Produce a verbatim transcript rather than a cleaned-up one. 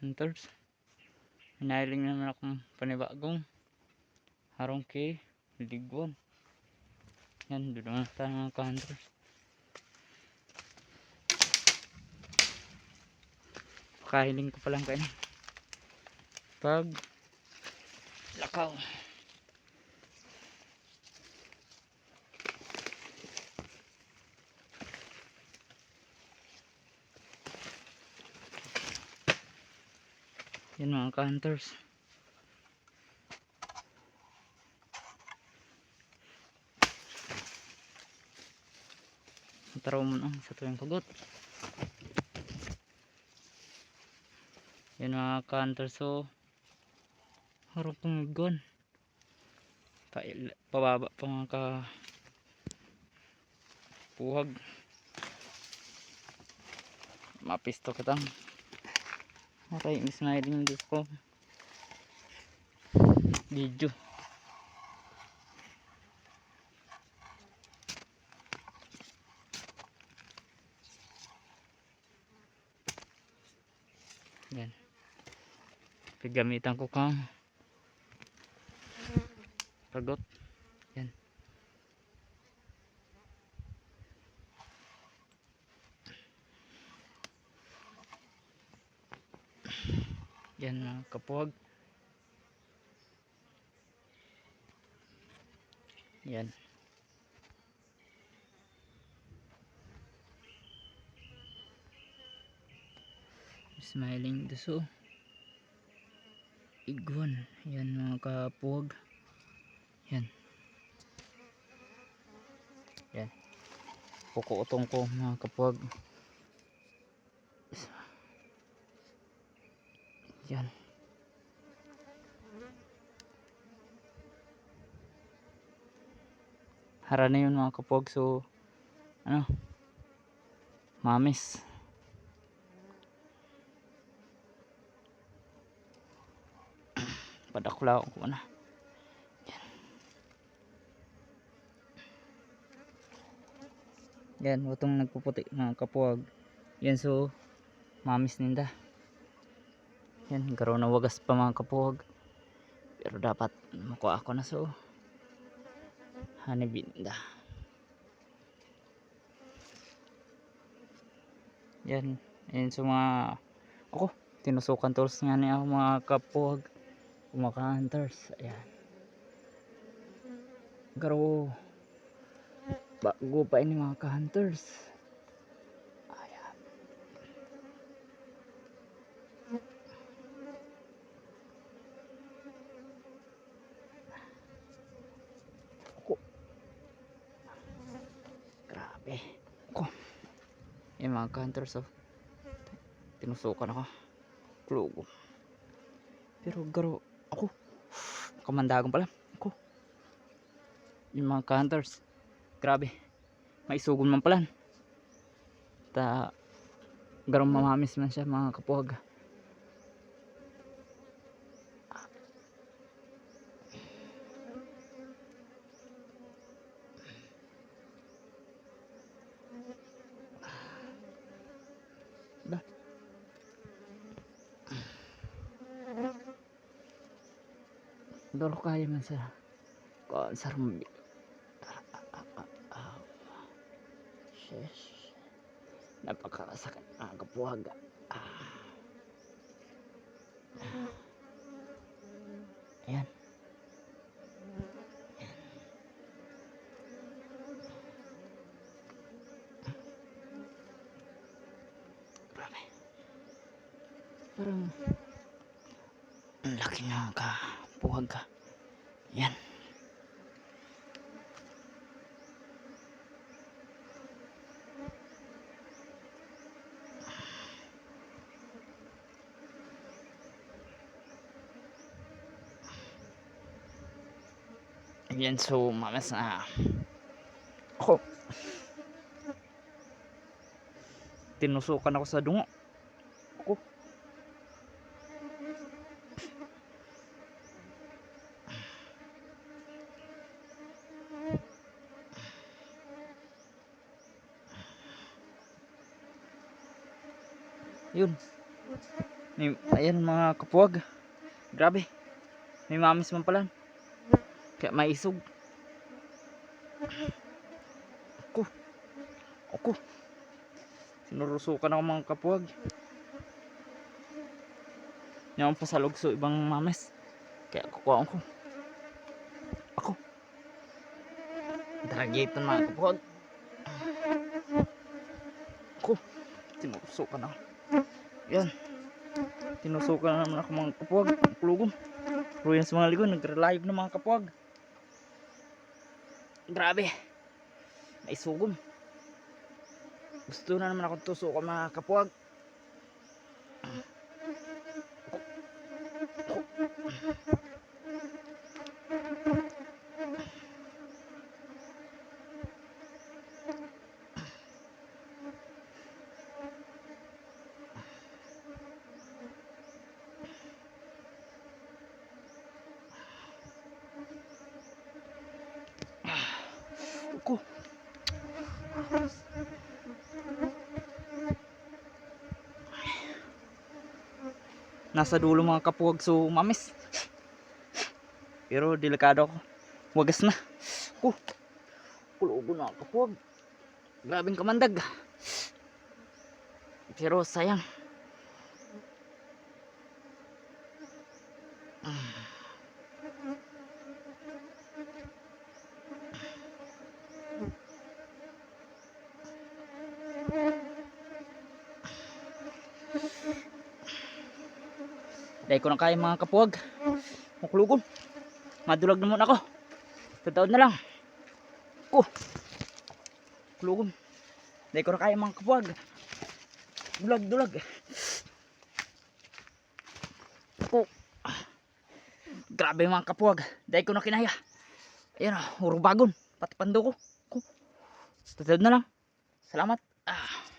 hunters. May nahiling naman akong panibagong harong ki Ligwan. Yan, doon naman tayo, mga ka-hunters. Pakahiling ko pa lang kayo. Pag lakaw. Yan, mga ka-hunters. Ang taraw mo na sa tuwing kagot. Yan, mga ka-hunters, so harap ng igwan. Pa-, pababa pa, mga ka-, puhag. Mapisto kitang. Okay, mas mahiling, Diyos ko. Video. Yan. Pagamitan ko kang kagot. Yan. Yan, mga kapuhag. Yan. Smiling duso. Igwan. Yan, mga kapuhag. Yan. Yan. Kukuutong ko, mga kapuhag. Yan. Hara na yun, mga kapuhag. So, ano, mamis. Padaklaw ko na. Yan, utong nagpuputi, mga kapuhag. Yan, so, mamis ninda. Yan, garo na wagas pa, mga kapuhag. Pero dapat makuha ako na, so, honey bee ninda. Yan. Ayan sa mga, ako, tinusukan tools nga niya ako, mga kapuhag, mga ka-hunters. Ayan. Garo. Bago pa ini, mga ka-hunters. Ayan. Ako. Grabe. Ako. Yung mga ka-hunters, oh. Tinusukan ako. Klugo. Pero garo, ako. Kamandagon pala. Ako. Yung mga ka-hunters. Grabe. Maisugon man pala. Ta, garong mamamis man siya, mga kapuhag. Ba? Doro kaya man sa kuan, sarumbi. Ah, ah, ah, ah, ah. Shush. Napakasakit, mga kapuhag. Ah. Ayan. Grabe. Parang ang laki na, mga kapuhag. Yan. Yan, so, mamas na ako. Tinusukan ako sa dungo. Ako. Yun. May, ayan, mga kapuwag. Grabe. May mamis man pala. Kaya maisog. Ako. Ako. Sinurusukan ako, mga kapuwag. Yan ang pasalog sa ibang mamis. Kaya kukuhaan ko. Ako. Daragitan, mga kapuwag. Ako. Sinurusukan ako. Yan. Tinusukan na naman ako, mga kapuwag. Ang kulugom. Pero yan sa mga ligon, nagre-live na, mga kapuwag. Grabe. May sugom. Gusto na naman akong tusukan, mga kapuwag. Ako. Nasa dulo, mga kapuwag, so mamis. Pero delikado ako. Wagas na. Ako. Kulugon na, kapuwag. Grabeng kamandag. Pero sayang. Dai ko na kaya, mga kapuwag. Makulugon. Madulag na muna ako. Tataod na lang. Oh. Kulugon. Dai ko na kaya, mga kapuwag. Dulag, dulag. Oh. Grabe, mga kapuwag. Dai ko na kinaya. Ayan, oh, urubagon. Pati pando ko. Oh. Tataod na lang. Salamat. Ah.